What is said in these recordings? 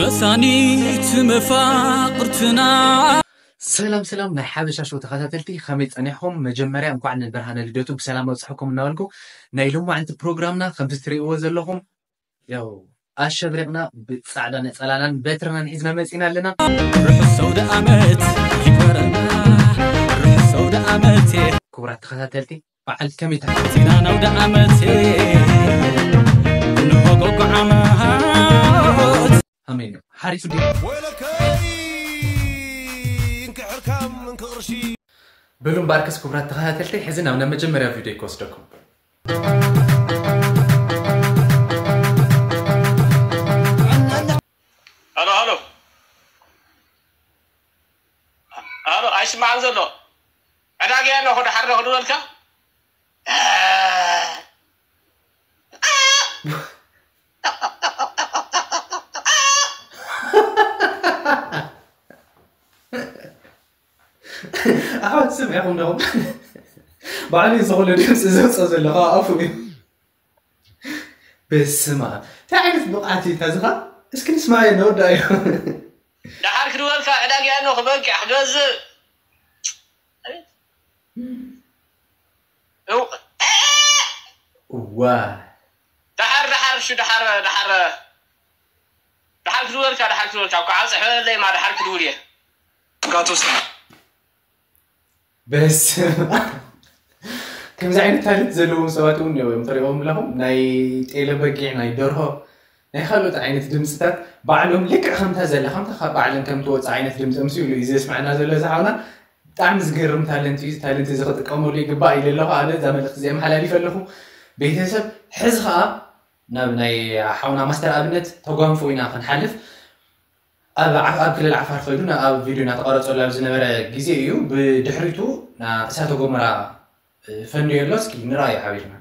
መሳኒት መፋቕርትና። ሰላም ሰላም ናይ ሓበሻ ሾው ተኸታተልቲ፣ ከመይ ጸኒሕኩም? መጀመርያ እንኳዕ ንብርሃነ ልደቱ ብሰላም ኣብጽሐኩም እናበልኩ፣ ናይ ሎማዓንቲ ፕሮግራምና ከምቲ ትርእይዎ ዘለኹም ያው ኣሸብሪቕና ብጻዕዳ ነጸላናን በትርናን ሒዝና መጺና ኣለና። ርሑስ ኣውደ ዓመት ይግበረና፣ ርሑስ ኣውደ ዓመት። ክቡራት ተኸታተልቲ፣ በዓል ከመይ ታ ቲና ናውደ ዓመት እንሆ ጎጎ ዓመት። ከመይ ነው ሓሪፍ ድዩ? ወይለከይ እንክሕርካም እንክቕርሺ በሉ እምበኣርከስ ክቡራት ተኸታተልቲ፣ ሕዚ ናብ ናይ መጀመርያ ቪድዮ ክወስደኩም። ኣሎ ኣሎ ኣሎ፣ ኣይስማዕን ዘሎ። ዕዳጋ ኣሎ፣ ክድሓር ዶ ክድበልካ? ኣሕዋት ስምዒኹም ዶ ባዕሉ እዩ ዝኾነ ድምፂ ዘውፅኦ ዘሎ ካብ ኣፉ እዩ። በስመ ኣብ፣ እንታይ ዓይነት ብቕዓት እዩ ታዝኻ? እስኪ ንስማዮ ነወዳእዮ። ደሓር ክድበልካ ዕዳጋ ኣሎ፣ ክበቅዕ ክገዝእ። እው፣ እዋ ደሓር ደሓር እሺ፣ ደሓር ደሓር ደሓር ክድበልካ፣ ደሓር ክድበልካ እኮ ዓብፅሕ በለለይ ማ ደሓር ክድውል እየ። ጋቶስ በስመ ኣብ። ከምዚ ዓይነት ታለንት ዘለዎም ሰባት እውን እዮም እዮም ትሪእዎም ኣለኹም። ናይ ጤለ በጊዕ፣ ናይ ደርሆ፣ ናይ ካልኦት ዓይነት ድምፅታት ባዕሎም ልክዕ ከምታ ዘላ ከምታ ካብ ባዕለን ከም ትወፅእ ዓይነት ድምፂ ምስ ይብሉ እዩ ዘስምዐና ዘሎ እዚ ሓውና። ብጣዕሚ ዝገርም ታለንት እዩ። እዚ ታለንት እዚ ክጥቀመሉ ይግባእ ኢለ ኣለኹ። ኣነ እዛ መልእኽቲ እዚኣ መሓላሊፈ ኣለኹ። ቤተሰብ ሕዚ ከዓ ናብ ናይ ሓውና ማስተር ኣብነት ተጓንፎ ኢና ክንሓልፍ። ኣብ ዓፍ ኣብ ክልል ዓፋር ከይዱ ና- ኣብ ቪድዮ እናተቐረፀሉ ኣብ ዝነበረ ግዜ እዩ። ብድሕሪቱ ና እሳተ ጎመራ እ፣ ፈንድዮ ኣሎ። እስኪ ንርኣዮ ሓቢርና።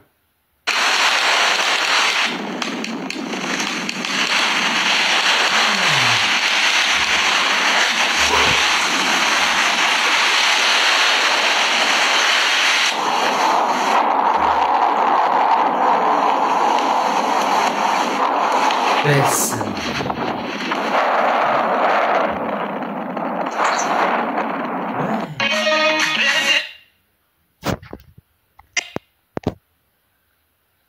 በስመ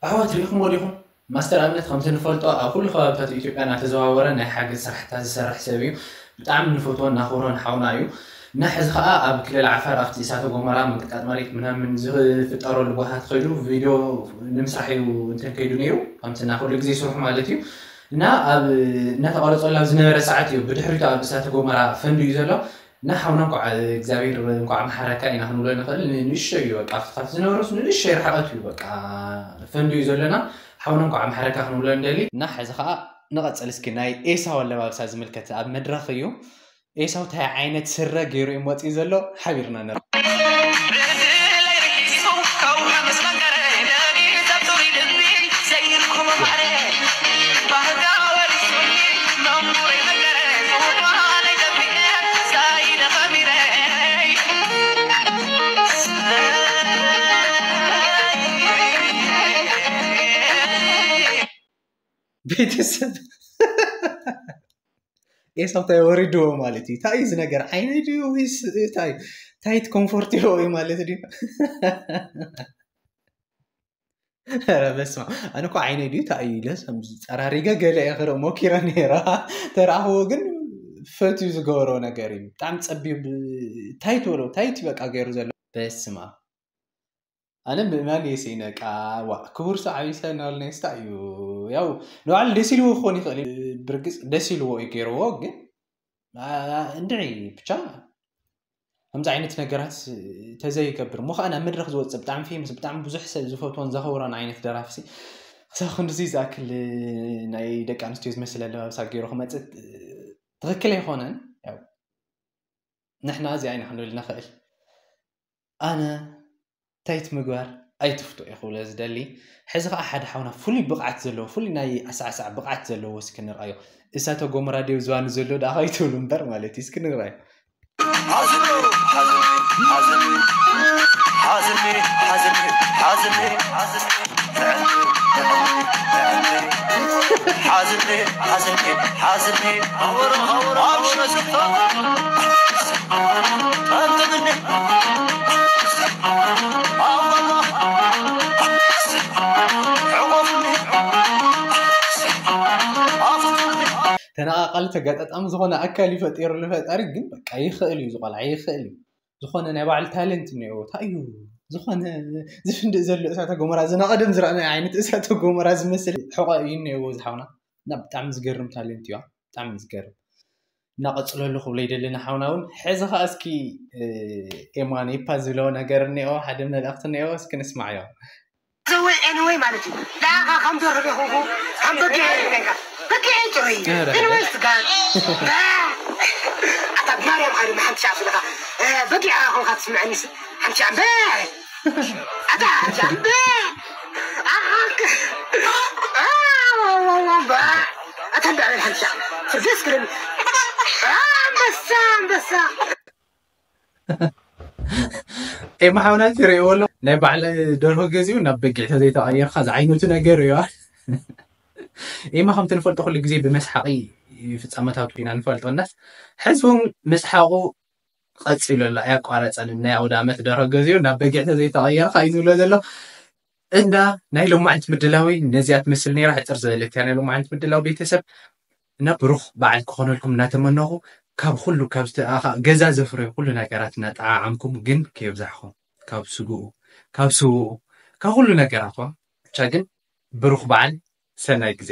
ኣሕዋት ሪኢኹምዎ ዲኹም? ማስተር ኣብነት ከምቲ ንፈልጦ ኣብ ኩሉ ከባብታት ኢትዮጵያ እናተዘዋወረ ናይ ሓገዝ ስራሕትታት ዝሰርሕ ሰብ እዩ። ብጣዕሚ ንፈትዎን እናኽብሮን ሓውና እዩ። እና ሕዚ ከዓ ኣብ ክልል ዓፋር ኣብቲ እሳተ ጎመራ ምንቅጥቃጥ መሬት ምናምን ዝፍጠረሉ ቦታት ከይዱ ቪድዮ ንምስራሕ እዩ እንትን ከይዱ ነይሩ። ከምቲ እና ኩሉ ግዜ ስርሑ ማለት እዩ። እና ኣብ እናተቐረፀሉ ኣብ ዝነበረ ሰዓት እዩ ብድሕሪቱ ኣብ እሳተ ጎመራ ፈንድዩ ዘሎ። እና ሓውና እንኳዕ እግዚኣብሔር እንኳዕ መሓረካ ኢና ክንብሎ ንኽእል። ንእሽተይ እዩ በቃ፣ ኣብቲ ካብቲ ዝነበረስ ንእሽተይ ርሕቐት እዩ በቃ፣ ፈንድዩ ዘለና። ሓውና እንኳዕ መሓረካ ክንብሎ ንደሊ። እና ሕዚ ከዓ ንቐፅል እስኪ፣ ናይ ኤሳው ኣለባብሳ ዝምልከት ኣብ መድረኽ እዩ። ኤሳው እንታይ ዓይነት ስረ ገይሩ እዩ መፅኡ ዘሎ ሓቢርና ንርኢ። ቤተሰብ ኤሳው እንታይ ወሪድዎ ማለት እዩ? እንታይ እዩ እዚ ነገር? ዓይነይ ድዩ ወይስ እንታይ? ታይት ኮምፎርት ይረኦ እዩ ማለት ድዩ? ኧረ በስመ ኣብ። ኣነ እኮ ዓይነይ ድዩ እንታይ እዩ ኢለ ከም ጸራሪገ ገለ እየ ክርኢ ሞኪረ ነይረ። ተረኣኽዎ ግን ፈትዩ ዝገበሮ ነገር እዩ። ብጣዕሚ ጸቢብ ታይት በሎ፣ ታይት እዩ በቃ ገይሩ ዘሎ። በስመ ኣብ። ኣነ ምእማን እየ ስኢነ፣ በቃ ዋእ፣ ክቡር ሰብ ዓብዪ ሰብ እናበልና የስታ እዩ። ያው ንባዕሉ ደስ ኢልዎ ክኾን ይኽእል እዩ። ብርግጽ ደስ ኢልዎ እዩ ገይርዎ፣ ግን ኣ-፣ እንድዒ ብቻ ከምዚ ዓይነት ነገራት ተዘይገብር እሞ ከዓ ናብ መድረኽ ዝወፅእ ብጣዕሚ ፌመስ፣ ብጣዕሚ ብዙሕ ሰብ ዝፈትዎን ዘኽብሮን ዓይነት ደራፊ ሲ ክሳብ ክንድዚ ዝኣክል ናይ ደቂ ኣንስትዮ ዝመስል ኣለባብሳ ገይሩ ክመፅእ ትኽክል ኣይኮነን። ያው ንሕና እዚኣ ኢና ክንብል ንኽእል። ኣነ ታይት ምግባር ኣይትፍቶ እየ ክብሎ ዝደሊ። ሕዚ ከዓ ሓደ ሓውና ፍሉይ ብቕዓት ዘለዎ፣ ፍሉይ ናይ ኣሳዕሳዕ ብቕዓት ዘለዎ እስኪ ንርኣዮ። እሳተ ጎመራ ድዮ ዝባኑ ዘሎ ደኣ ከይትብሉ እምበር ማለት እዩ። እስኪ ንርኣዮ። ሓዝኒ ሓዝኒ ሓዝኒ ኣወረ ኣወረ ኣወረ ስታ ጠንጥንኒ ኣወረ ዕቆፍኒ ኣፍቅርኒ ተነቃቃሊ ተጋጣጣሚ ዝኾነ ኣካል ይፈጢርሉ ፈጣሪ ግን በቃ ይኽእል እዩ ዝቆልዓ ይኽእል እዩ ዝኾነ ናይ ባዕሉ ታለንት እኒኦ እንታይ እዩ ዝኾነ ዝፍንድእ ዘሎ እሳተ ጎመራ ዝናቐደም ዝረኣና ዓይነት እሳተ ጎመራ ዝመስል ሕቆ እዩ እኒኦ ዝሓውና እና ብጣዕሚ ዝገርም ታለንት እዩ ብጣዕሚ ዝገርም እናቐፅለሉ ክብሎ ይደሊ ንሓውና እውን ሕዚ ከዓ እስኪ ኤማ ኔፓ ዝብለዎ ነገር እኒኦ ሓደ መልእክቲ እኒኦ እስኪ ንስማዕዮ ዘወይ ኤኒወይ ማለት እዩ ዳኻ ከም ደርበኹኹ ከም በጊዕ ነጋ በጊዕ ጥሩይ ኤኒወይ ስጋር ኣታ ብማርያም ሓደ ሓንቲ ሻዕ ስለኻ በጊዕ ኾንካ ትስምዐኒ ሓንቲ ሻዕ በ ኣታ ሓንቲ ሻዕ በ ኣሓክ ኣታ እንዳበል ሓንቲ ሻዕ ፍርደስ ክለኒ ኣንበሳ ኣንበሳ ኤማ ሓውና ትርእይዎ ኣሎ ናይ ባዕለ ደርሆ ገዚኡ ናብ በጊዕ ተዘይተቐየርካ ዝዓይነቱ ነገር እዩ ኤማ ከምቲ ንፈልጦ ኩሉ ግዜ ብመስሓቂ ፍፃመታቱ ኢና ንፈልጦ እናስ ሕዚ እውን ምስሓቁ ቀፂሉ ኣሎ ኣያቋረፀን ናይ ኣውደ ዓመት ደርሆ ገዚኡ ናብ በጊዕ ተዘይተቐየርካ እዩ ዝብሎ ዘሎ እንዳ ናይ ሎማዓንቲ ምድላወይ ነዚኣ ትመስል ነይራ ሕፅር ዝበለት እያ ናይ ሎማዓንቲ ምድላው ቤተሰብ እና ብሩኽ በዓል ክኾነልኩም እናተመነኹ ካብ ኩሉ ካብ ዝተኣኻ ገዛ ዘፍረዩ ኩሉ ነገራት እናጠዓዓምኩም ግን ከየብዛሕኹም ካብ ስግኡ ካብ ስውኡ ካብ ኩሉ ነገራት ዋ ብቻ ግን ብሩኽ በዓል ሰናይ ግዜ